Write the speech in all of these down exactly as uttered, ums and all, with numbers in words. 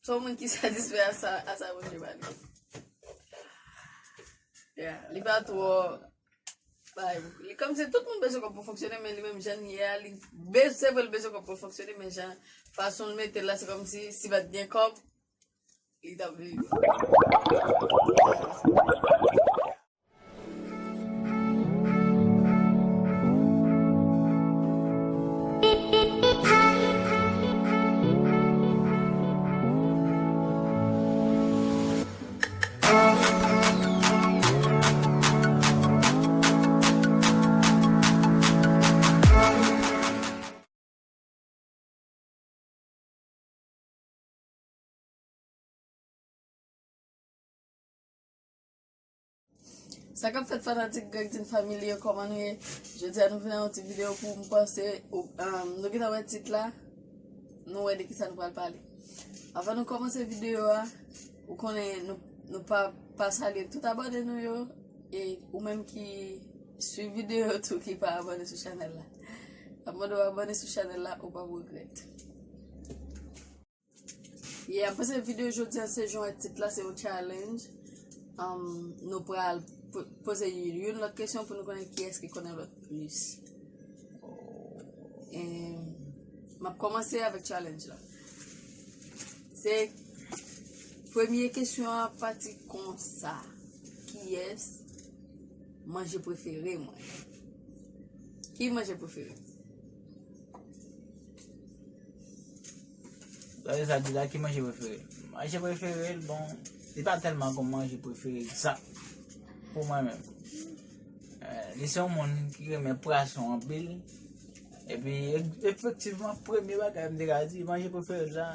Twò moun ki satisfè a sa, a sa manje pa li. Yeah, li pa twò bay. Li kòmsi tout moun bezwen kòb pou fonksyone, men li menm jan l ye a, li bezwen, se vre l bezwen kòb pou fonksyone, men jan fason l mete l la, se kòmsi si pa t gen kòb, li t ap viv. Sa k ap fèt fanatik Greg Dean Family yo, kòman nou ye? Jodi a nou vin yon ti videyo pou m panse, ou, um, nou gentan wè tit la, nou wè de kisa nou pral pale. Anvan nou kòmanse videyo a, ou konnen nou, nou pa, pa salye tout abòne nou yo, e ou menm ki swiv videyo tou ki pa abòne sou chanèl la. N ap mande w abòne sou chanèl la, ou p ap regrèt. Yeah, m panse videyo jodi a se jan wè tit la, se yon challenge. Um, nou pral po- poze youn lòt kesyon pou nou konnen kiyès ki konnen lòt plis. E m ap kòmanse avèk challenge la. Se premye kesyon an pati konsa. Kiyès manje prefere mwen? Ki manje prefere? Gade sa di la, ki manje prefere? Manje prefere l, bon, li pa tèlman gon manje prefere egzak pou mwen menm. Eh, li se yon moun ki renmen pwason anpil. Epi, e- efektivman, premye bagay m te ka di, manje prefere l la,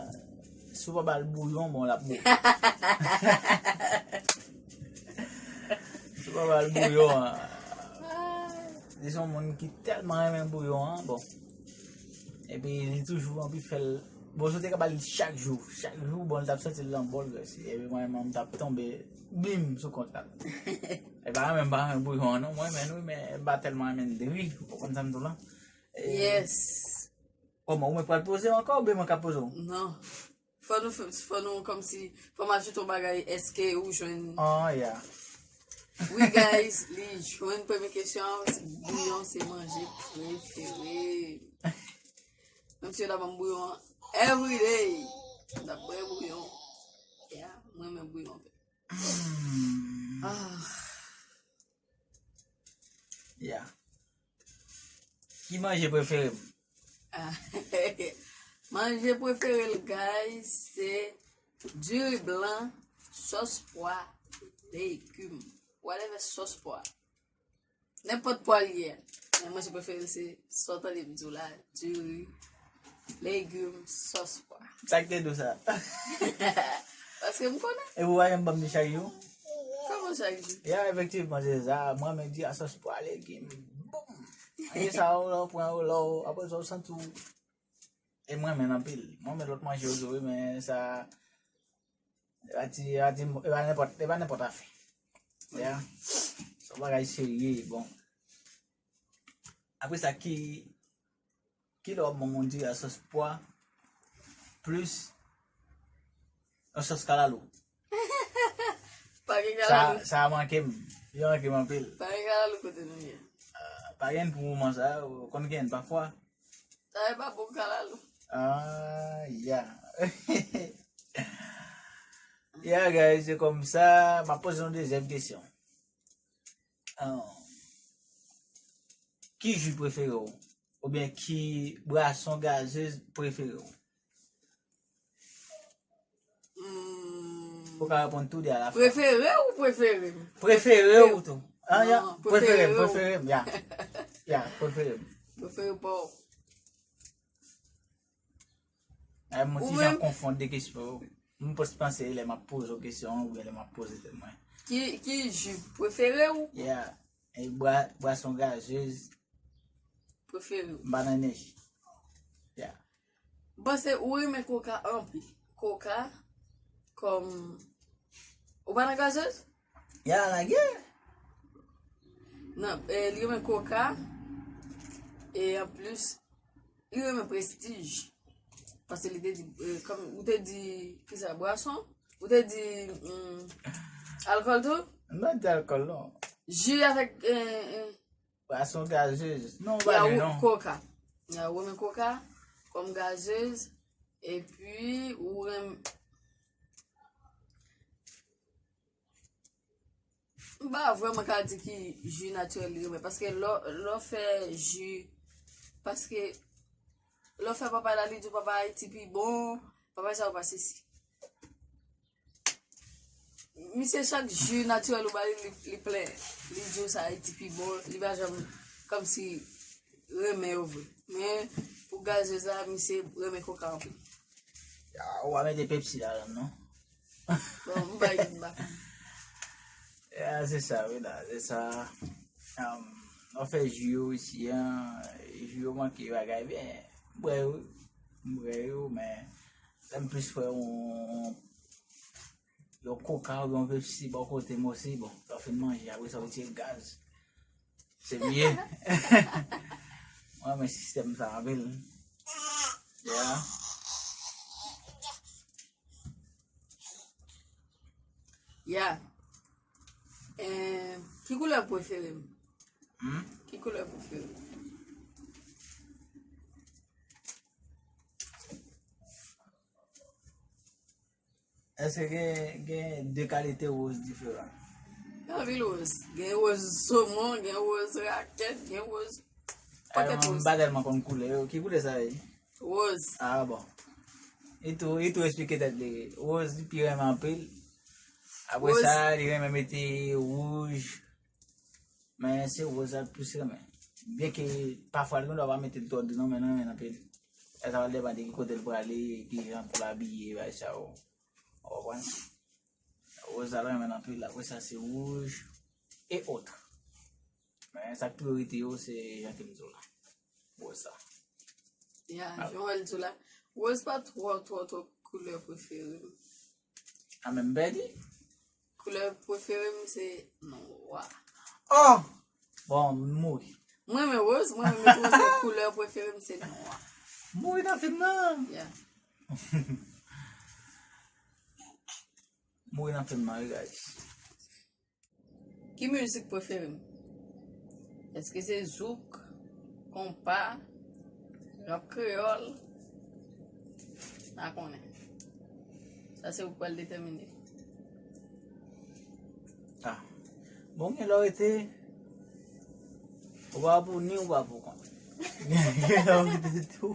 si w pa ba l bouyon, bon, l ap mouri. Si w pa ba l bouyon an, li se yon moun ki tèlman renmen bouyon an, bon. Epi li toujou anvi fè l. Bon, si w te ka ba l chak jou, chak jou, bon, li t ap santi l nan bòl grès li. Epi mwen menm, m t ap tonbe, bim, sou kont la. E pa renmen, m pa renmen bouyon an, non, mwen renmen l, wi, men m pa tèlman renmen l ri, ou konprann sa m di w la. E Yes. Kòman, ou mwen pral poze ankò, oubyen mwen ka poze w? Non. Fò nou fè, fò nou kòmsi, fò m ajoute yon bagay, èske ou jwenn? Oh, yeah. Wi, guys, li jwenn premye kesyon an, bouyon se manje prefere. Menm si yo ta ban m bouyon an every day, m t ap bwè bouyon. Yeah, mwen renmen bouyon. Hmm. Ah. Yeah. Ki manje prefere m? Ah, manje prefere l, guys, se diri blan, sòs pwa, legim. Whatever sòs pwa. Nenpòt pwa l ye. Men manje prefere l se sa w tande m di w la, diri, legim, sòs pwa. Sa k te di w sa? Paske m konnen. E ou pa janm ban m li chak jou? Kòman chak jou? Ya, efektivman, se sa. Mwen menm di a sòs pwa, legim. Boum! Manje sa, ou la, ou pran, ou la, ou, apre sa, ou santi w. E mwen menm anpil. Mwen menm lòt manje yo tou, wi, men sa, e pa ti, e pa ti, e pa nenpòt, e pa nenpòt afè. Ya. Se yon bagay serye, bon. Apre sa, ki, ki lè w ap ban m yon diri a sòs pwa plis yon sòs kalalou? Pa gen kalalou. Sa, sa manke m. Yo manke m anpil. Pa gen kalalou kote nou ye. Ah, pa gen pou moman sa, konn gen pafwa. Sa e pa bon kalalou. Ah, ya. Ya, guys, se kòmsa, m ap poze yon dezyèm kesyon. Ah, ki ji prefere w? Oubyen ki bwason gazez prefere w? Hmm. Ou ka reponn tou de a la fwa. Prefere ou prefere m? Prefere ou tou. Ah, ya. Non, prefere m, prefere m, ya. Ya, prefere m. Prefere pa w. Ay, mwen ti jan konfonn de kesyon yo. Mwen panse, panse lè m ap poze w kesyon oubyen lè m ap poze tèt mwen. Ki, ki ji prefere w? Yeah. E bwa-, bwason gazez. Prefere w. M pa nan enèji. Yeah. M panse ou renmen koka anpil. Koka, kòm, ou pa nan gazez? Ya, lage. Non, eh, li renmen koka. E anplis, li renmen prestij. Paske li te di, eh, kòm, ou te di, ki sa, bwason? Ou te di, mm, alkòl tou? M pa di alkòl, non. Ji avèk, eh, eh, bwason gazez. Non, ou pa renmen, non. Koka. Ya, ou renmen koka kòm gazez. Epi, ou renmen, m pa vrèman ka di ki ji natirèl li renmen. Paske lè, lè w fè ji, paske lè w fè papay la, li di w papay Ayiti pi bon, papay sa yo pa sesi. Misye, chak ji natirèl ou ba li, li, li plen. Li di w sa Ayiti pi bon, li pa janm kòmsi renmen yo vre. Men, pou gazez la, misye renmen koka anpil. Ya, ou pa mete Pepsi ladan, non? Bon, m bay li, m pa konn. Ya, se sa, wi, la, se sa. Um, nou fè ji yo isi an, ji yo manke bagay, men, m bwè yo, m bwè yo, men, lè m plis fè yon, yon koka oubyen yon Pepsi bò kote m osi, bon, lè w fin manje, apre sa, ou tire gaz. Se byen. Mwen renmen sistèm sa anpil. Ya. Ya. Eh, ki koulè prefere m? Hmm? Ki koulè prefere m? Èske gen, gen de kalite woz diferan? Gen anpil woz. Gen woz somon, gen woz rakèt, gen woz pakèt woz. M pa tèlman konn koulè yo. Ki koulè sa ye? Woz. Ah, bon. E tou, e tou esplike tèt li. Woz li pi renmen anpil. Apre sa, li renmen mete wouj. Men se woz la l plis renmen. Byenke pafwa l gen dwa pa mete l twò di non, men l renmen l anpil. E sa va depann de ki kote l prale, ki jan pou l abiye, bagay sa yo. Ou konprann? Woz la l renmen l anpil, apre sa se wouj e ot. Men sa k priyorite yo, se jan ke m di w la. Woz sa. Ya, jan w wè l di w la. Woz pa twò, twò, twò koulè prefere m. A men m pèdi. Koulè prefere m se nwa. Oh! Bon, m mouri. Mwen renmen woz, mwen renmen woz, men koulè prefere m se nwa. M mouri nan fim nan. Yeah. M mouri nan fim nan, wi, guys. Ki mizik prefere m? Èske se zouk, konpa, rap kreyòl? Pa konnen. Sa se ou k pral detèmine. Ah. Bon, gen lè w rete, ou pa pou ni ou pa pou kont. Gen lè w rete tou.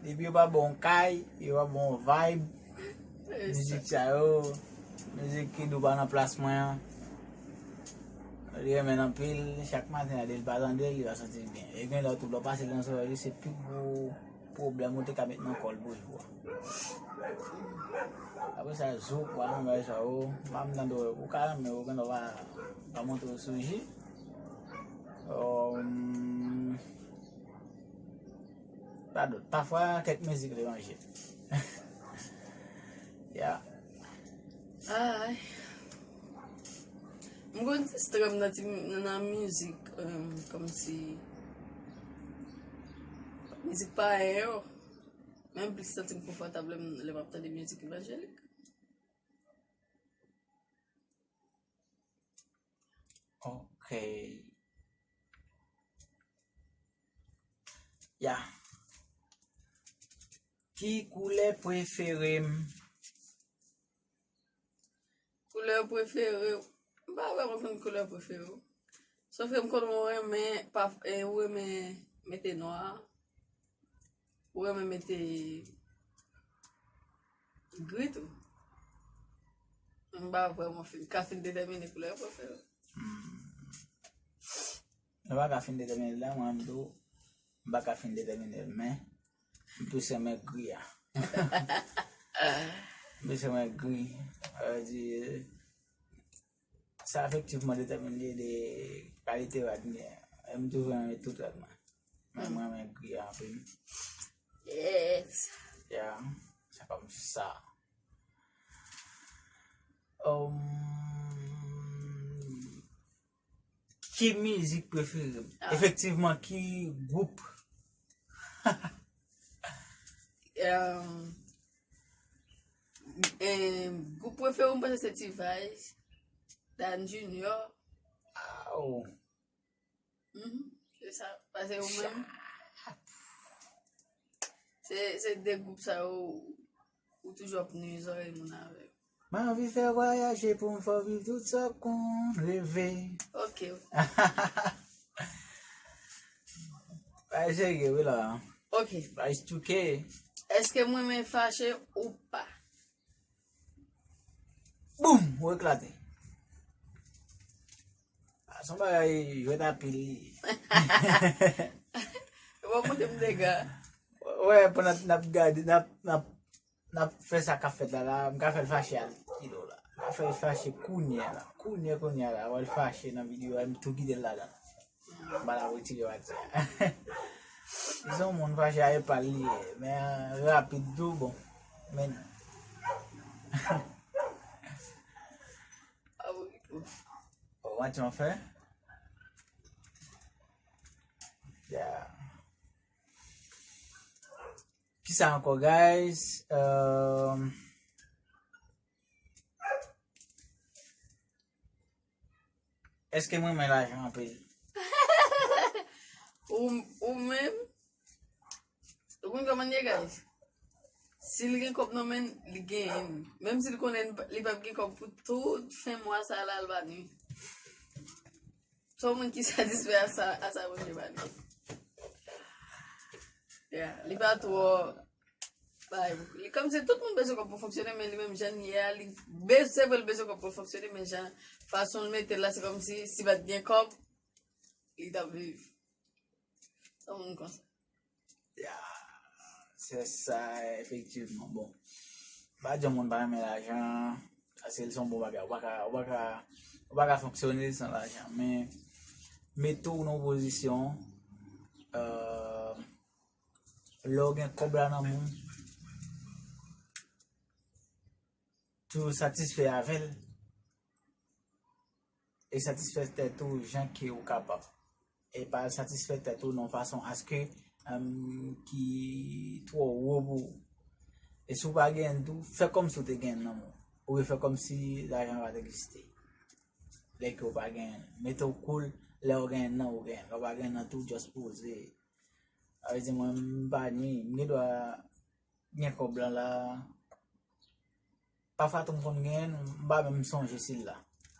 Depi yo pa ba w kay, yo pa ba w vibe, mizik sa yo, mizik ki dou pa nan plas mwen an. Li renmen l anpil, chak maten lè l pa tande l, li va santi l byen. E gen lè tou, lè w pase l nan zòrèy li, se pi gwo pwoblèm ou te ka met nan kò l pou jou a. Apre sa, zouk, pa nan bagay sa yo, m pa m tande w, ou ka renmen, ou gen dwa pa, pa montre w sou ji. Um, Pa dòt. Pafwa, kèk mizik levanjil. Ya. Ay. M konn distrè m nan ti, nan mizik, em, kòmsi, mizik payen yo. Men m plis santi m konfòtab lè m, lè m ap tande mizik evanjelik. Ok. Ya. Ki koulè prefere m? Koulè prefere w? M pa vrèman konn koulè prefere w. Sòf ke m konn ou renmen, pa, e, ou renmen mete nwa. Ou renmen mete gri tou. M pa vrèman fin, ka fin detèmine koulè prefere. Hmm. Nou pa ka fin detèmine l la, mwen menm tou, m pa ka fin detèmine l, men m plis renmen gri a. M plis renmen gri. Sa vle di, sa efektivman detèmine de kalite rad m gen. E m toujou renmen tout rad mwen. Men mwen renmen gri a anpil. Yes. Ya, se kòm sa. Um, ki mizik prefere m? Ah. Efektivman, ki gwoup? Um, eh, gwoup prefere m panse se T-Vice, Dan Junior. Aw. Mhm, se sa. Pase ou menm. Se se de gwoup sa yo ou toujou ap nwi zòrèy moun avèk. Mwen anvi fè vwayaje pou m fè w viv tout sa w konn reve. Ok. Bay serye wi la. Ok. Bay chouke. Èske mwen men fache ou pa? Boum! Ou eklate. A se yon bagay jwèt anpil li ye. Ou pa montre m dega. Wè, pandan n ap gade, n ap, n ap, n ap fè sa k ap fèt la, la, m ka fè l fache al kilo la. M ka fè l fache kounye a la. Kounye, kounye a la, wè l fache nan videyo a, m tou kite l ladan. M pa la retire pati a. Li se yon moun fache a epa l li ye, men rapid tou, bon. Men. Ah oui. Oh, what you fè? Yeah. Kisa ankò, guys? Um, èske mwen renmen lajan anpil? Ou, ou menm? Ou konn kòman l ye, guys? Si l gen kòb nan men l, li genyen l. Menm si l konnen li p ap gen kòb pou tout fen mwa sa la, l pa nwi. Se yon moun ki satisfè a sa, a sa Bondye ba li. Yeah, li pa twò bay. Li kòmsi tout moun bezwen kòb pou fonksyone, men li menm jan l ye a, li be- se vre l bezwen kòb pou fonksyone, men jan fason l mete l la, se kòmsi si pa t gen kòb, li t ap viv. Sa moun konsa. Ya, se sa, efektivman. Bon, m pa di yon moun pa renmen lajan, paske l se yon bon bagay. Ou pa ka, ou pa ka, ou pa ka fonksyone san lajan. Men, mete w nan yon pozisyon, euh, lè w gen kòb la nan men w, toujou satisfè avè l. E satisfè tèt ou jan ke ou kapab. E pa satisfè tèt ou nan fason aske, em, ki twò wo pou ou. E si w pa genyen l tou, fè kòmsi w te genyen l nan men w. Oubyen fè kòmsi lajan pa t egziste. Lè ke w pa genyen l. Mete w cool, lè w genyen l nan, ou genyen l. Lè w pa genyen l nan tou, just poze. Sa vle di mwen, m pa nwi, m gen dwa gen kòb lan la. Pafwa tou m konn genyen l, m pa menm sonje si l la.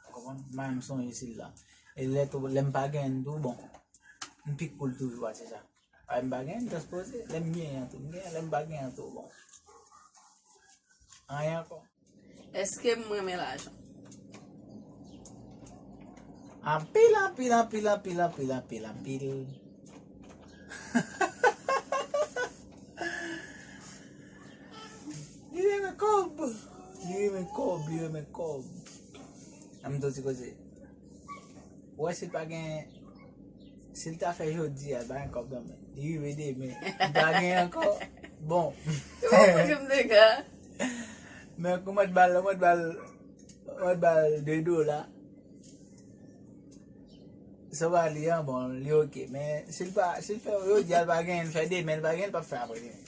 Ou konprann? M pa menm sonje si l la. E lè tou, lè m pa genyen l tou, bon, m pi cool toujou pase sa. Paske m pa genyen l, just poze. Lè m genyen an tou, m genyen. Lè m pa genyen an tou, bon. Anyen ankò. Èske m renmen lajan? Anpil, anpil, anpil, anpil, anpil, anpil, anpil. Li renmen kòb. Li renmen kòb, li renmen kòb. Ann m di w ti koze. Ou wè si l pa gen, si l ta fè jodi a, l pa gen kòb nan men l. Li rive demen, li pa gen ankò. Bon. Se pa pou jem dega. Men kou mwen t ba l, mwen t ba l, mwen t ba l de dola. Sa va li an, bon, li oke. Men si l pa, si l fè jodi a, l pa genyen, l fè demen, l pa genyen, l p ap fè apre demen.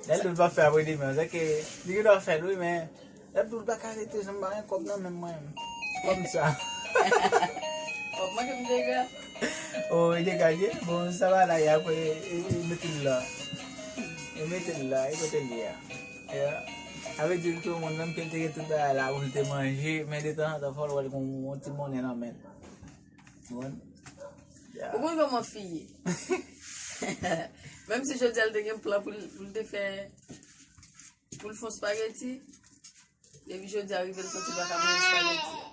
Lè l di l p ap fè apre demen, se ke li gen dwa fè l, wi, men lè l di l pa ka rete, jan m pa gen kòb nan men mwen. Kòm sa. W ap manke m dega. Oh, e degaje? Bon, sa va la, e apre, e, e mete l la. E mete l la, e kote l ye a. Yeah. Sa vle di l tou, moun nan ke l te gen tout bagay la pou l te manje, men detanzantan fò l wè l gen yon ti monnen nan men l. Ou konprann? Yeah. Ou konn kòman fi ye. Menm si jodi a l te gen plan pou l, pou l te fè, pou l fè yon spageti, depi jodi a rive l santi l pa ka manje spageti a.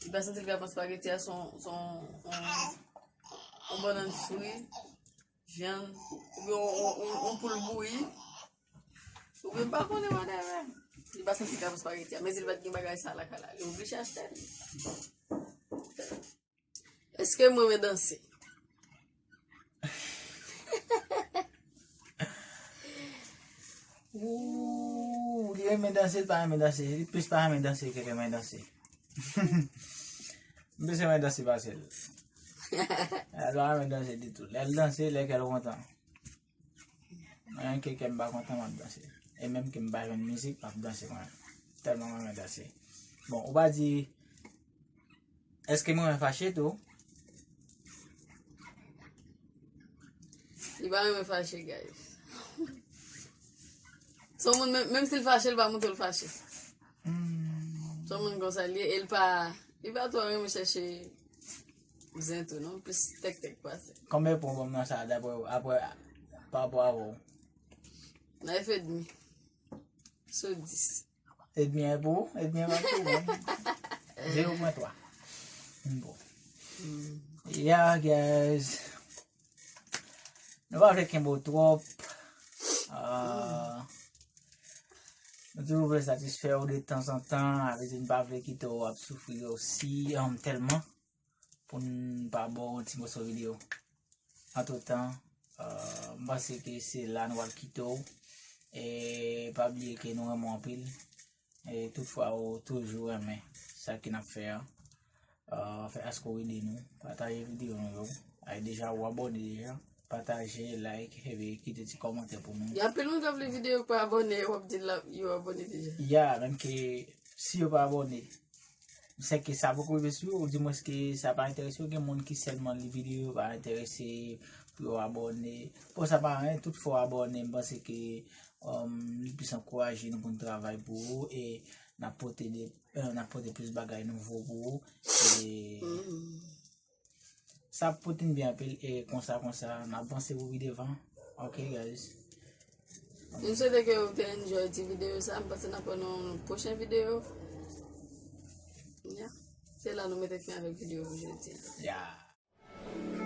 Li pa santi l ka pran spageti a, se yon, se yon, yon, yon bannann fri, vyann, oubyen yon, yon, yon, yon poul bouyi, oubyen m pa konnen whatever. Li pa santi l ka pran spageti a, men si l pa t gen bagay sa lakay la, li oblije achte l. Èske m renmen danse? Ooh, li renmen danse, li pa renmen danse. Li plis pa renmen danse ke renmen danse. M plis renmen danse pase l. Li pa renmen danse ditou. Lè l danse, lè kè l kontan. Anyen ke kè m pa kontan, m ap danse. E menm ke m pa jwenn mizik, m ap danse mwen. Tèlman mwen renmen danse. Bon, ou pa di, èske mwen renmen fache tou? Li pa renmen fache, guys. Se yon moun, menm, menm si l fache, li pa montre l fache. Se yon moun konsa l ye, e l pa, li pa twò renmen chèche zen tou, non. Plis tèktèk pase. Konbyen pwen w ban m nan sa, dapre w, apre, pa rapò avè w? Nèf edmi sou dis. Edmi an pou ou? Edmi an pa pou ou. Zewo pwen twa. Bon. Yeah, guys. Nou pa vle kenbe w twòp. Ah, nou toujou vle satisfè w de tanzantan, avè di nou pa vle kite w ap soufri osi, um, tèlman, pou n pa ba w yon ti moso videyo. Antretan, euh, m panse ke se la nou al kite w. E pa bliye ke nou renmen w anpil. E tout fwa ou toujou renmen sa ke n ap fè a, euh, fè aske w ede nou. Pataje videyo nou yo. Ay deja ou abòne deja. Pataje, like, epi kite ti kòmantè pou nou. Gen anpil moun k ap li videyo k pa abòne, w ap di l ap, yo abòne deja. Ya, menm ke si yo pa abòne, sèke sa poko rive sou yo, ou dimwens ke sa pa enterese yo. Gen moun ki sèlman li videyo, yo pa enterese pou yo abòne. Bon, sa pa anyen, tout fwa w abòne, m panse ke, um, li plis ankouraje nou pou n travay pou ou, e n ap pote de, euh, n ap pote plis bagay nouvo pou ou. E sa ap pote n byen anpil, e konsa, konsa, n ap vanse pou pi devan. Ok, guys. M swete ke w te enjoy ti videyo sa. M panse n ap wè nan yon pwochen videyo. Ya. Se la nou mete fen avèk videyo pou jodi a. Ya.